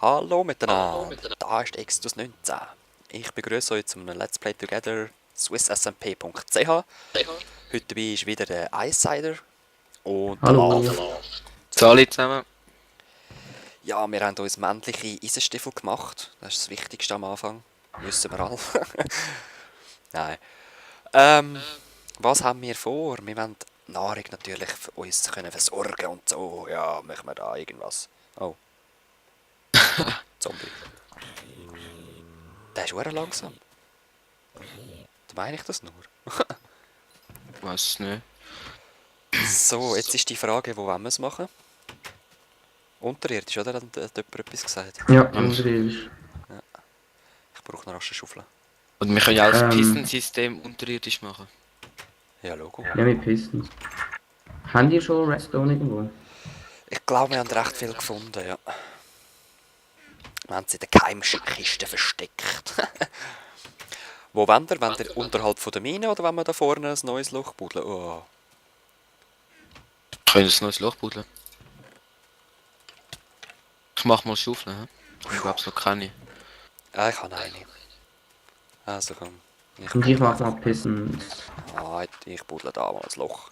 Hallo miteinander, da ist Extus 19. Ich begrüße euch zu einem Let's Play Together SwissSMP.ch. Heute dabei ist wieder der Icesider und der Hallo. Love. Salut zusammen. Ja, wir haben uns männliche Eisenstiefel gemacht. Das ist das Wichtigste am Anfang. Wissen wir alle. Nein. Was haben wir vor? Wir wollen Nahrung natürlich für uns können versorgen und so. Ja, machen wir da irgendwas. Oh. Zombie. Der ist sehr langsam. Da meine ich das nur. Weiß nicht. So, jetzt ist die Frage, wo wollen wir es machen? Unterirdisch, oder? Hat jemand etwas gesagt? Ja, unterirdisch. Ich brauche eine rasche Schaufel. Und wir können ja auch das Ähm. Pistonsystem unterirdisch machen. Ja, Logo. Ja, mit Pistons. Haben die schon Redstone irgendwo? Ich glaube, wir haben recht viel gefunden, ja. Wir haben sie in der Geheimkiste versteckt. Wo wollt ihr? Wollt ihr unterhalb von der Mine oder wollen wir da vorne ein neues Loch buddeln? Oh. Wir können ein neues Loch buddeln. Ich mach mal Schaufeln, hä? Ich glaub's noch keine. Ja, ich habe eine. Also komm. Und ich mach mal Pistons. Ah, ich buddle da mal ein Loch.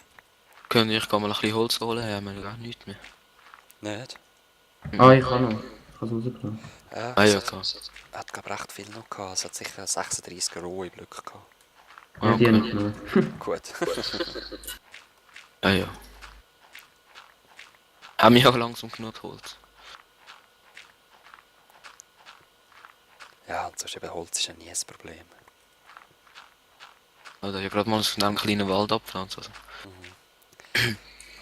Können ich mal ein bisschen Holz holen? Ja, wir haben gar nichts mehr. Nicht? Ah, ich kann noch. Ich kann es rausgenommen. Ja, Ah ja, es klar. hat glaube recht viel noch gehabt. Es hat sicher 36 rohe Blöcke gehabt. Ja, die Okay. haben noch. Gut. Ah ja. Haben wir auch langsam genug Holz. Ja, und sonst eben Holz ist ja nie ein Problem. Also ja gerade mal einen kleinen Wald abpflanzen.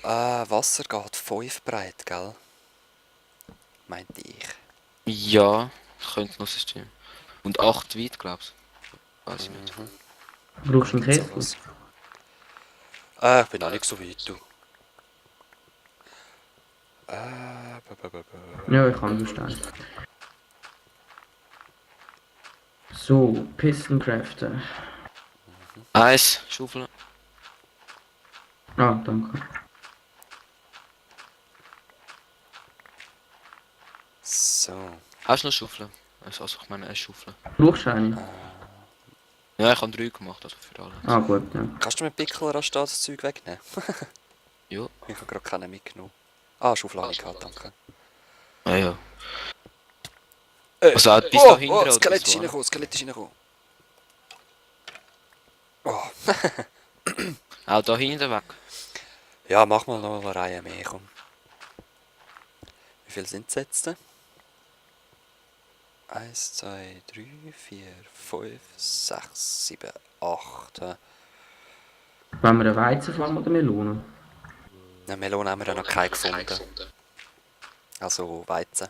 Also. Wasser geht 5 breit, gell? Meinte ich. Ja, das könnte noch System. Und 8 weit, glaubst du? Weiß ich nicht. Brauchst du einen Kessel? Sowas. Ich bin auch nicht so weit, du. Ja, ich kann Stein. So, Piston craften. Eins, Schaufeln. Ah, danke. So. Hast du noch Schaufeln? Also ich meine, eine Schaufel. Brauchst du eine? Ja, ich habe 3 gemacht, also für alle. Ah, gut, ja. Kannst du mit Pickel rasch da das Zeug wegnehmen? Ja. Ich habe gerade keinen mitgenommen. Ah, Schaufel habe ich gehabt, danke. Ah ja. Also auch bis dahinter oh, oder Skelett bis ist wohin? reingekommen, Skelett ist reingekommen. Oh. Auch da hinten weg. Ja, mach mal noch eine Reihe mehr, komm. Wie viel sind es jetzt? 1, 2, 3, 4, 5, 6, 7, 8. Wollen wir eine Weizenfarm oder Melone? Eine Melone haben wir ja noch keine gefunden. Also Weizen.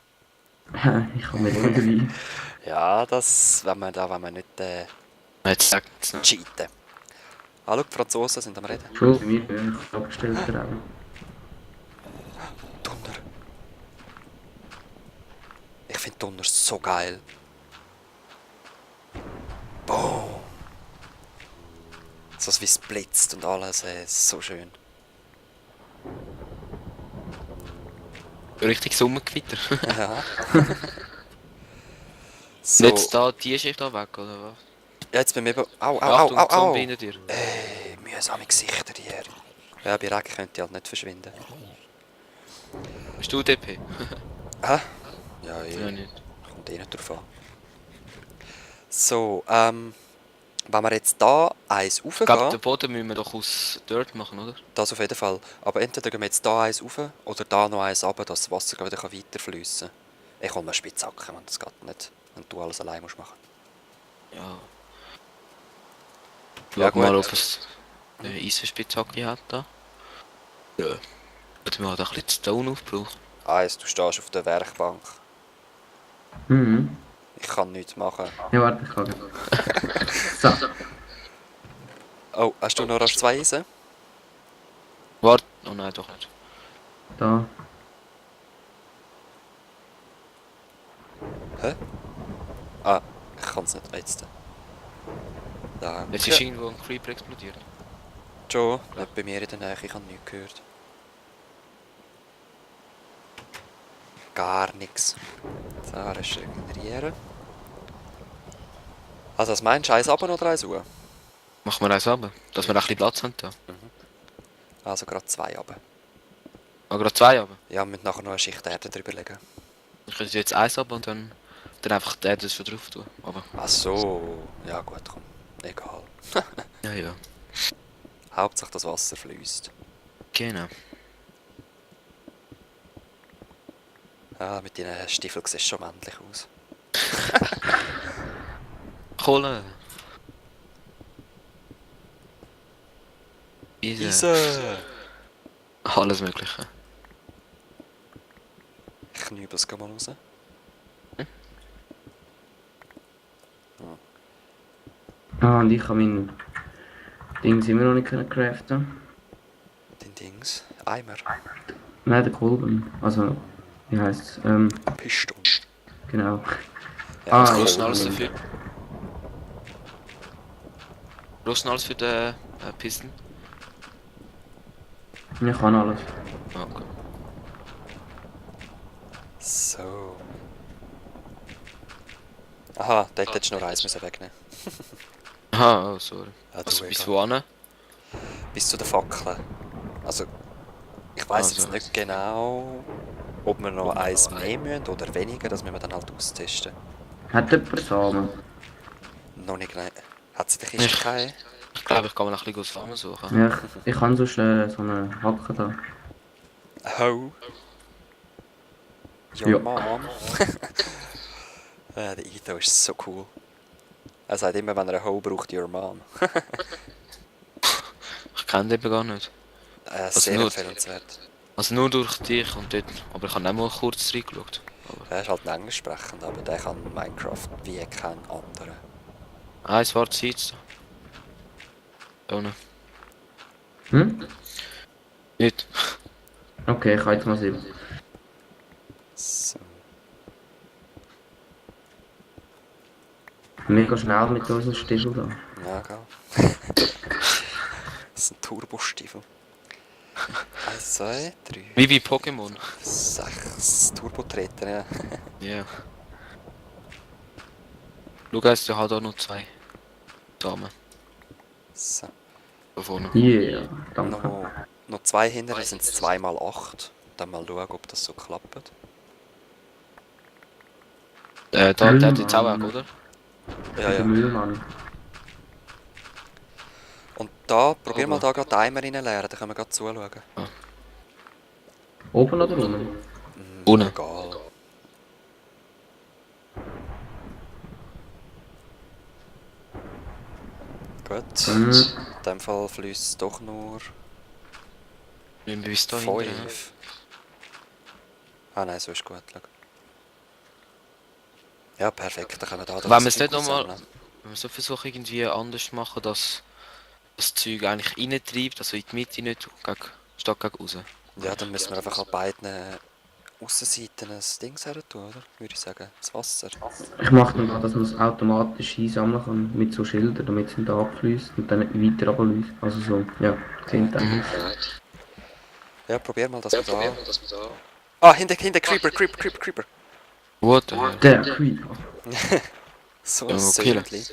Ich habe Melone dabei. Ja, das, wenn wir nicht Jetzt sagt es noch. cheaten. Ah, schau, die Franzosen sind am Reden. Entschuldigung, mir bin ich abgestellt gerade. Donner. Ich finde Donner so geil. Boom. So wie es blitzt und alles, so schön. Richtig Sommergewitter. Ja. So. Jetzt da die Schicht da weg, oder was? Ja, jetzt bei mir... Au, au, au, Achtung, au, au. Zombie hinter dir. Mühsame Gesichter hier. Ja, bei Regen könnt ihr halt nicht verschwinden. Bist du DP? Hä? Ja, Ja, nicht. kommt eh nicht drauf an. So, wenn wir jetzt da eins Ich glaube, raufgehen, den Boden müssen wir doch aus Dirt machen, oder? das auf jeden Fall. Aber entweder gehen wir jetzt da eins rauf oder da noch eins runter, dass das Wasser wieder weiterfließen kann. Ich hole mir eine Spitzhacke, wenn das geht nicht. Wenn du alles allein musst machen. Ja. Ja, Schau mal, gut. ob es eine Eisenspitzhacke hat da. Ja. Oder wir halt ein bisschen Stone aufgebraucht. Eins, du stehst auf der Werkbank. Mhm. Ich kann nichts machen. Ja, warte, ich kann. So. Oh, hast du noch rasch 2 Eisen? Warte. Oh nein, doch nicht. Da. Hä? Ah, ich kann es nicht. Jetzt. Da. Jetzt ist irgendwo ein Creeper explodiert. Joe, nicht bei mir in der Nähe, ich habe nichts gehört. gar nichts. So, regenerieren. Also, was meinst du? Eins runter oder eins hoch? Machen wir eins runter, dass wir ein bisschen Platz haben da. Also, gerade zwei runter. Ah, gerade zwei runter. Ja, wir müssen nachher noch eine Schicht Erde drüber legen. Ich könnte jetzt eins runter und dann einfach der das schon drauf tun. Aber, Ach so. Ja, gut, komm. Egal. ja, ja. Hauptsache das Wasser fließt. Genau. Ja, mit deinen Stiefeln sieht es schon männlich aus. Kohle. Eisen. Eisen! Alles Mögliche. Ich knübel es mal raus. Ah, und ich habe mein Ding immer noch nicht können craften. Den Dings. Eimer. Nein, der Kolben. Also, wie heisst es? Piston. Genau. Ja, Ah, das ja. Brauchst du noch alles Kolben. dafür? Brauchst du noch alles für den Pisten? Ich kann alles. Ah, okay. So. Aha, dort hättest du nur eins müssen wegnehmen. Aha, oh, sorry. Ja, du, Also bis egal. wohin? Bis zu den Fackeln. Also, ich weiss Also. jetzt nicht genau, ob wir noch eins mehr müssen oder weniger, das müssen wir dann halt austesten. Hat jemand Samen? Noch nicht genau. Hat sie die Kiste Ich- keine? Ich glaube, ich kann mir noch ein bisschen Samen suchen. Ja, ich kann so schnell so eine Hacke da. Ho! Your Ja. mom! Der Ito ist so cool. Er sagt immer, wenn er eine Ho braucht, your mom. Ich kenne den eben gar nicht. Sehr nur- empfehlenswert. Also nur durch dich und dort. Aber ich habe auch mal kurz reingeschaut. Aber Er ist halt ein Englisch sprechend, aber der kann Minecraft wie kein anderer. eins war Zeit. Ohne. Hm? Nicht. Okay, ich kann jetzt mal sehen. So. Mega schnell mit unseren Stiefel da. Ja, gell. Das sind Turbostiefel. 1, 2, 3, Wie bei Pokémon. 6 Turbotreter, ja. Ja. Schau, jetzt du halt auch noch zwei. Samen. So. Da vorne. Yeah, danke. Noch zwei hinterher sind es 2 mal 8. Dann mal schauen, ob das so klappt. Der hat jetzt auch weg, oder? Ja, Der ja. Müllmann. Und da, probier mal da gerade den Eimer reinleeren, dann können wir gerade zuschauen. Oben oder unten? Unten. Egal. Gut. Mhm. In dem Fall fließt es doch nur Wenn wir bis da hinten. 5. Ah nein, so ist gut. Schau. Ja, perfekt, dann können wir da Wenn wir das es nicht Zeug nochmal. sammeln. Wenn wir so versuchen irgendwie anders zu machen, dass das Zeug eigentlich reintreibt, also in die Mitte nicht statt gegen raus. Ja, dann müssen wir einfach an beiden Aussenseiten ein Ding her tun, oder? Würde ich sagen. Das Wasser. Ich mache dann da, dass man es automatisch einsammeln kann mit so Schildern, damit es nicht abfließt und dann weiter abfließt. Also so, ja, 10 Tage. Ja, probier mal, dass wir da... Ah, hinter Creeper. What the hell? Der Creeper. So Ja, ein okay. Söldli.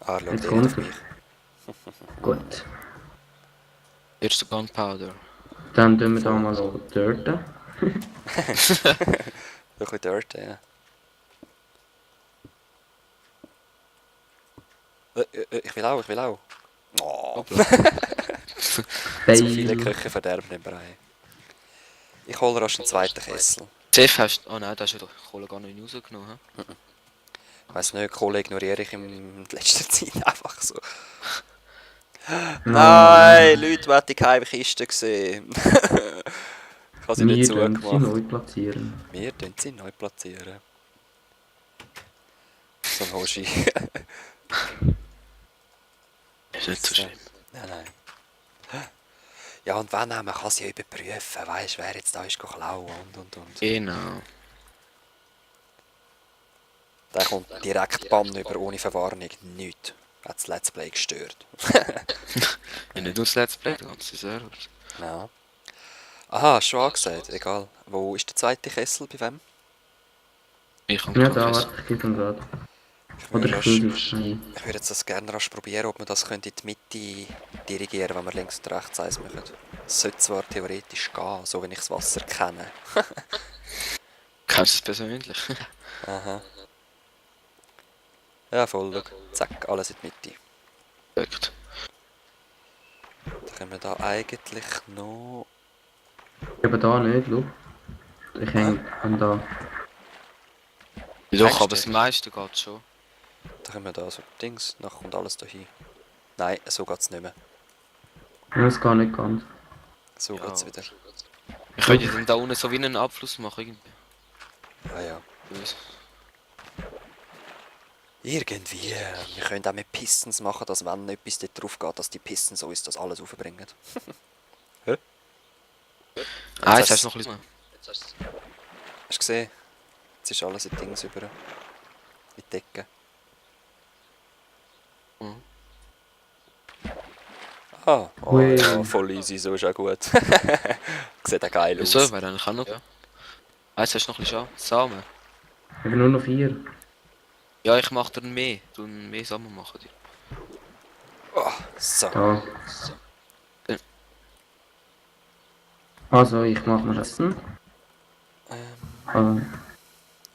Ah, schau, Jetzt der kommt auf er. mich. Gut. Erste Gunpowder. Dann tun wir da mal noch dirten. Ein bisschen Dirt, ja. Ich will auch. Oh, Hoppla. so viele Fail. Köche verderben den Brei. Ich hole rasch einen zweiten Kessel. Safe hast du. Oh nein, da hast du die Kohle gar nicht rausgenommen. He? Ich weiss nicht, Kohle ignoriere ich in letzter Zeit einfach so. Nein, Leute, wer hat die geheime Kiste gesehen? Ich habe sie nicht Wir tun sie zugemacht. neu platzieren. Wir tun sie neu platzieren. So ein Hoshi. Ist nicht so schlimm. Nein. Ja, und wenn auch, man kann sie ja überprüfen, weißt du, wer jetzt da ist klauen und. Genau. Der kommt direkt Bann über, ohne Verwarnung, nichts. Hat das Let's Play gestört. Ja, nicht nur das Let's Play, der ganze Server. Ja. Aha, schon angesagt, egal. Wo ist der zweite Kessel, bei wem? Ich habe Ja, keinen da, Kessel. warte, ich gebe ihm gerade. Ich Oder würde ich fülle es ein. ich würde jetzt das gerne rasch probieren, ob wir das könnte in die Mitte dirigieren, wenn wir links und rechts eins machen. Es sollte zwar theoretisch gehen, so wie ich das Wasser kenne. Kennst du es persönlich? Aha. Ja, voll, schau. Zack, alles in die Mitte. Perfekt. Dann können wir da eigentlich noch... Aber da nicht, schau. Ich Hä? hänge an da. Ja, doch, Hängst aber du? das meiste geht schon. Dann können wir da so Dings, nachher kommt alles da hin. Nein, so geht es nicht mehr. Ja, es geht nicht ganz. So Ja. geht's wieder. Wir können ja dann da unten so wie einen Abfluss machen irgendwie. Ah ja. Böse. Irgendwie. Wir können auch mit Pistons machen, dass wenn etwas dort drauf geht, dass die Pistons uns das alles aufbringen. Hä? Ah, Jetzt jetzt hast du noch ein bisschen... Hast du gesehen? Jetzt ist alles in Dings über. In die Decke. Mhm. Ah, oh, Hui. ja, voll easy, so ist auch gut. Sieht auch geil aus. So, wäre eigentlich auch noch... Ja. Ah, jetzt hast du noch ein bisschen Samen. Ich habe nur noch 4. Ja, ich mache dann mehr. Du mehr Samen machen dir. Oh, so. Da. Ja. Also, ich mache mir Essen. Also,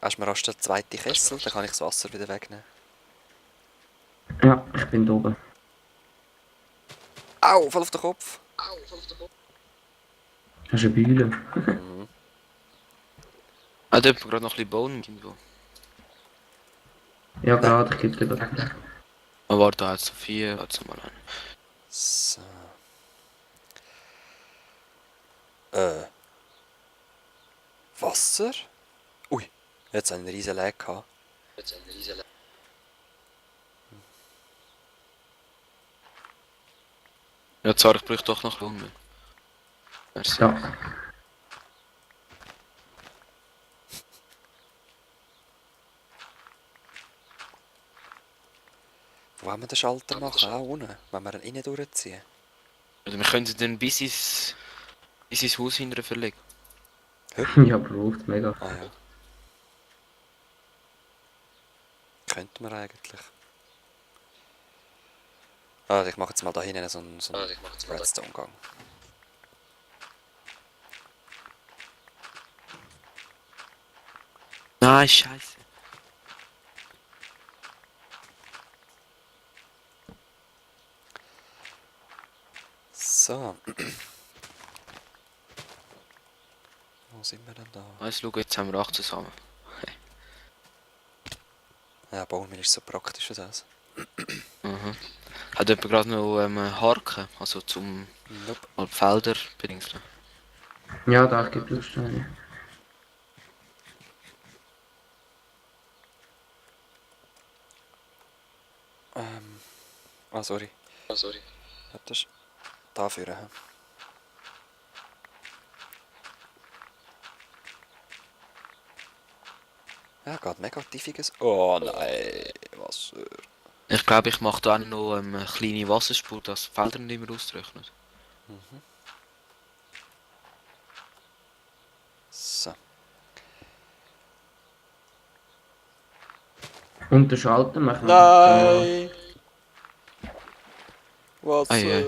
Hast du mir rasch den zweiten Kessel, dann kann ich das Wasser wieder wegnehmen. ja, ich bin da oben. Au, voll auf den Kopf. Hast du eine Beule? Mhm. Ah, da hat man gerade noch ein bisschen Bohnen irgendwo. Ja, gerade, ich gebe dir das. Aber warte, da hat so 4. Warte mal an. So. Wasser? Ui, jetzt habe ich einen riesen Lag gehabt. Ja, zwar, ich bräuchte doch noch Bohnen. Merci. Ja. Wo haben wir den Schalter machen? Auch unten, wenn wir ihn innen durchziehen. Also wir können den bis ins Haus hinterher verlegen. Ja, braucht mega. Ah ja. Könnten wir eigentlich. Ah, ich mache jetzt mal da hinten so einen Redstone-Gang. Nein, scheiße. So. Wo sind wir denn da? Also, schau, jetzt haben wir 8 zusammen. Ja, Baumil ist so praktisch für das. Mhm. Hat jemand gerade noch Harken, also zum Nope. mal die Felder bedingseln? Ja, da, ich gebe dir Steine. Ah, sorry. Das ist dafür. Hä? Ja, geht mega tiefiges. Oh nein, Wasser. Ich glaube, ich mache da auch noch eine kleine Wasserspur, dass die Felder nicht mehr austrocknen. So. Und den Schalter machen wir. Nein! Wasser! Ah, ja.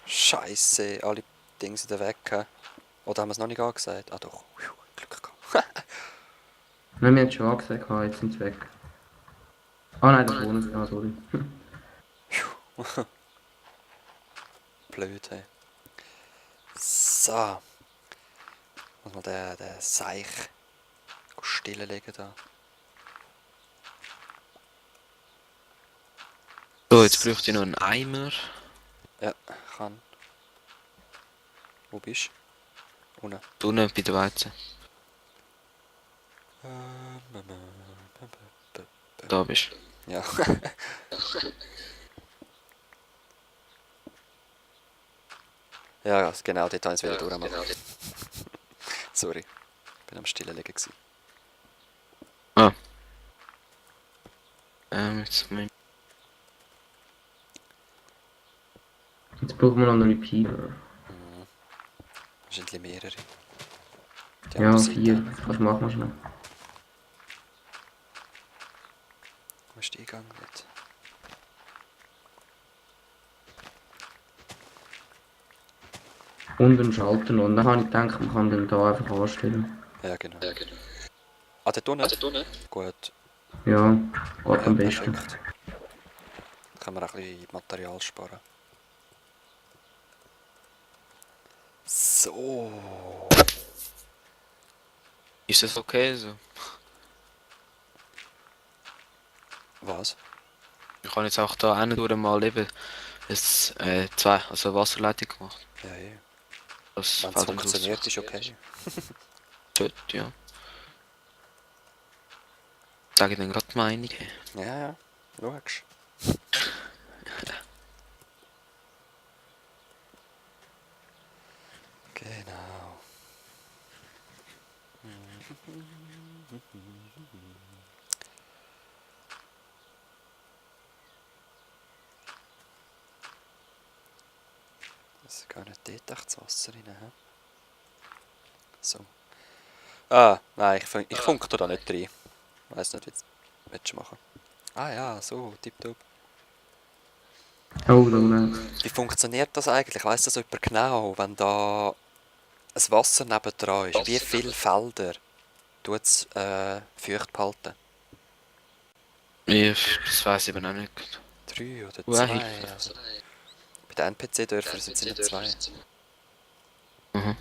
Scheiße, alle Dinge sind weg. Hä? Oder haben wir es noch nicht angesagt? Ah doch. Glück gehabt. Nein, wir haben es schon angesagt, jetzt sind sie weg. Ah nein, das wohnen sie. Ah, sorry. Blöd, hey. So. Muss mal den Seich stilllegen da. So, jetzt bräuchte ich noch einen Eimer. Ja, kann. Wo bist du? Unten. Unten bei der Weizen. Da bist du. Ja. Ja, genau, dort habe ich es wieder durchmachen. Sorry, bin am Stilllegen gewesen. Jetzt Jetzt brauchen wir noch einen Repeater. Wahrscheinlich mehrere. Die Ja, andere Seite. 4. Kannst du machen schnell. Wo ist der Eingang nicht? Und einen Schalter noch. Und dann habe ich gedacht, man kann den da einfach anstellen. Ja, genau. Ah, dort unten? Gut. Ja, geht Ja, am besten. perfekt. Dann können wir auch ein bisschen Material sparen. So. Ist das okay so? Was? Ich habe jetzt auch da einen durch mal eben also Wasserleitung gemacht. Ja, ja. Das Wenn es fällt uns funktioniert, aus. ist okay. Sollte, ja. Sage ich dann gerade meine. Ja, ja. Schaust. Genau. Das ist gar nicht dort echt das Wasser rein. He? So. Ah, nein, ich funke da nicht rein. Ich weiss nicht, wie du machen. Ah ja, so, tipptopp. Oh, da unten. Wie funktioniert das eigentlich? Weiss das jemand genau, wenn da ein Wasser nebendran ist? Wie viele Felder tut es feucht behalten? Das weiß ich aber auch nicht. 3 oder Nein. 2? Also, bei den NPC-Dörfern sind es nicht 2. Mhm.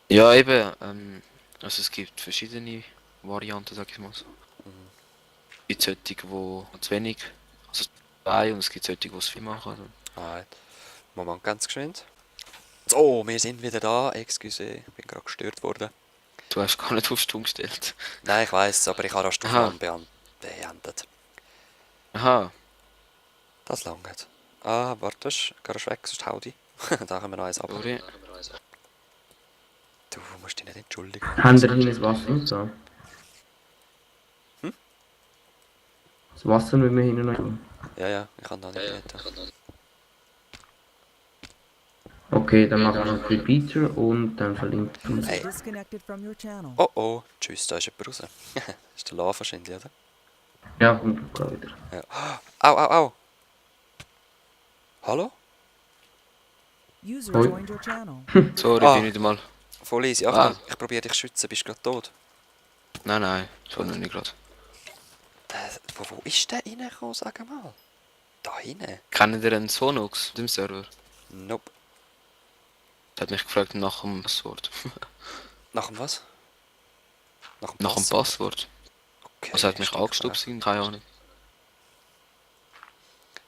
Ja, eben. Also es gibt verschiedene Varianten, sag ich mal so. Mhm. Es gibt solche, die zu wenig, also 2, und es gibt solche, die es viel machen. Alright. Moment, ganz geschwind. So, wir sind wieder da. Excuse, ich bin gerade gestört worden. Du hast gar nicht auf Stumm gestellt. Nein, ich weiss, aber ich habe rasch die Aha. Aufnahme beendet. Aha. Das langt. Ah, warte, gehst weg, sonst hau dich. Da können wir noch eins ab. Sorry. Du musst dich nicht entschuldigen. Haben wir hier das Wasser nicht da? Hm? Das Wasser müssen wir hinten noch tun. Ja, ja, ich kann da nicht mit. Okay, dann machen wir noch einen Repeater und dann verlinkt uns. Hey. Disconnected from your channel. Oh oh, tschüss, da ist jemand raus. Das ist der Lava wahrscheinlich, oder? Ja, kommt gerade wieder. Ja. Au, au, au! Hallo? User Hoi. joined your channel. Sorry, Ah. bin wieder mal. Voll easy. Ah. Achtung, ich probiere dich zu schützen, bist du gerade tot? Nein, so noch nicht gerade. Wo ist der reingekommen, sag mal? Da hinten? Kennen ihr einen Sonox, dem Server? Nope. Der hat mich gefragt nach dem Passwort. Nach dem was? Nach dem Passwort. Okay, Also er hat mich stimmt, angestupst, keine Ahnung.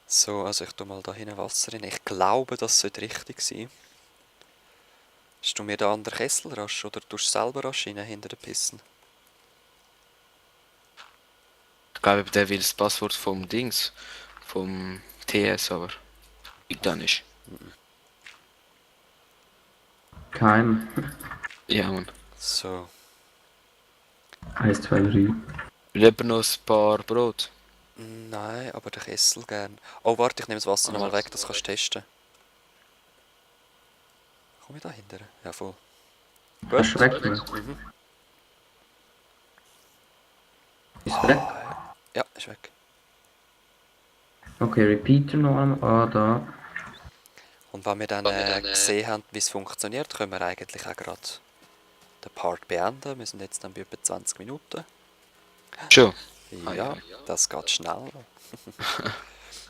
So, also ich tue mal da hinten Wasser rein. Ich glaube, das sollte richtig sein. Hast du mir da an den Kessel rasch oder tust du selber rasch rein hinter den Pissen? Ich glaube, der will das Passwort vom Dings, vom TS, aber ich da nicht. Keim. Ja, man. So. 1, 2, 3. Will jemand noch ein paar Brot? Nein, aber den Kessel gern. Oh, warte, ich nehme das Wasser nochmal weg, das kannst du testen. Komm ich da hinter? Ja, voll. Erschreckt mich. Mhm. Ist weg? Ja, ist weg. Okay, Repeater noch einmal. Ah, da. Und wenn wir dann gesehen haben, wie es funktioniert, können wir eigentlich auch gerade den Part beenden. Wir sind jetzt dann bei etwa 20 Minuten. Schon. Ja, das geht schnell.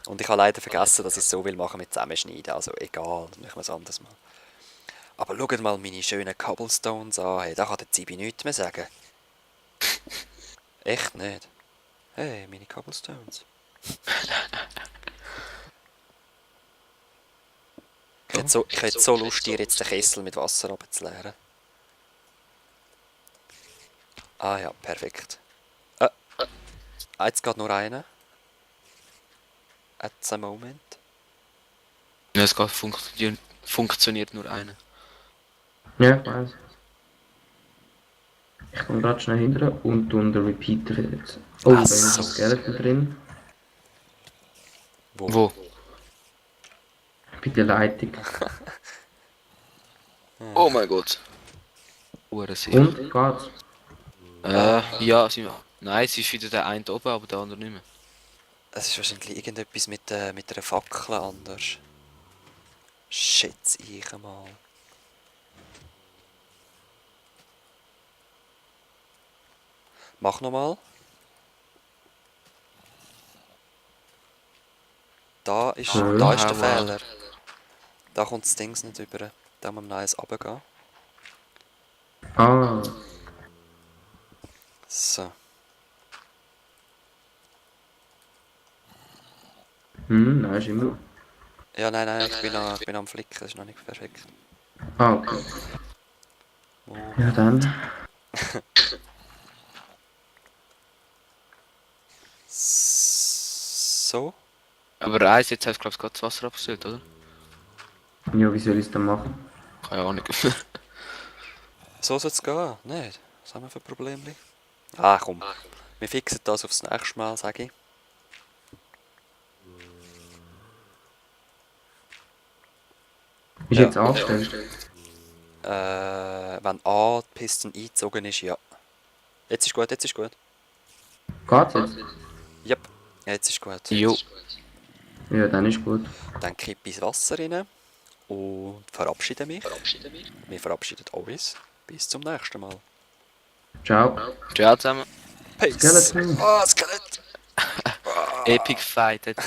Und ich habe leider vergessen, dass ich es so will machen mit Zusammenschneiden. Also egal, dann machen wir es anders mal. Aber schaut mal meine schönen Cobblestones an. Hey, da kann der Zibi nichts mehr sagen. Echt nicht. Hey, meine Cobblestones. Ich hätte so Lust, dir jetzt den Kessel mit Wasser abzuleeren. Ah ja, perfekt. Jetzt geht nur einer. At the moment. Ja, es geht, funktioniert nur einer. Ja, ich weiß. Ich komme gerade schnell hinter und tue den Repeater jetzt. Oh, da ist so. ein Skeleton drin. Wo? Bei der Leitung. Oh mein Gott. Hure sicher. Und? Geht's? Ja, sind wir. Nein, es ist wieder der eine da oben, aber der andere nicht mehr. Es ist wahrscheinlich irgendetwas mit einer Fackel anders. Schätze ich einmal. Mach nochmal. Da ist der wow. Fehler. Da kommt das Ding nicht über. Da muss man eins runtergehen. Ah, So. nein, ist immer. Ja, nein, ich bin am Flicken, das ist noch nicht perfekt. Ah, okay. Ja, dann. So. Aber eins, jetzt hast du, glaube ich, gerade das Wasser abgestellt, oder? Ja, wie soll ich es dann machen? Keine Ahnung. So soll es gehen. Nicht? Was haben wir für Probleme? Ah, komm. Wir fixen das aufs nächste Mal, sage ich. Ist Ja. jetzt angestellt? Wenn A die Piste eingezogen ist, ja. Jetzt ist gut, jetzt ist gut. Geht's jetzt? Yep, jetzt ist gut. Jo. Ja, dann ist gut. Dann kippe ich das Wasser rein und verabschiede mich. Wir verabschieden uns. Bis zum nächsten Mal. Ciao. Ciao zusammen. Peace. Skeleton. Oh, Skelett. Epic Fight. Hat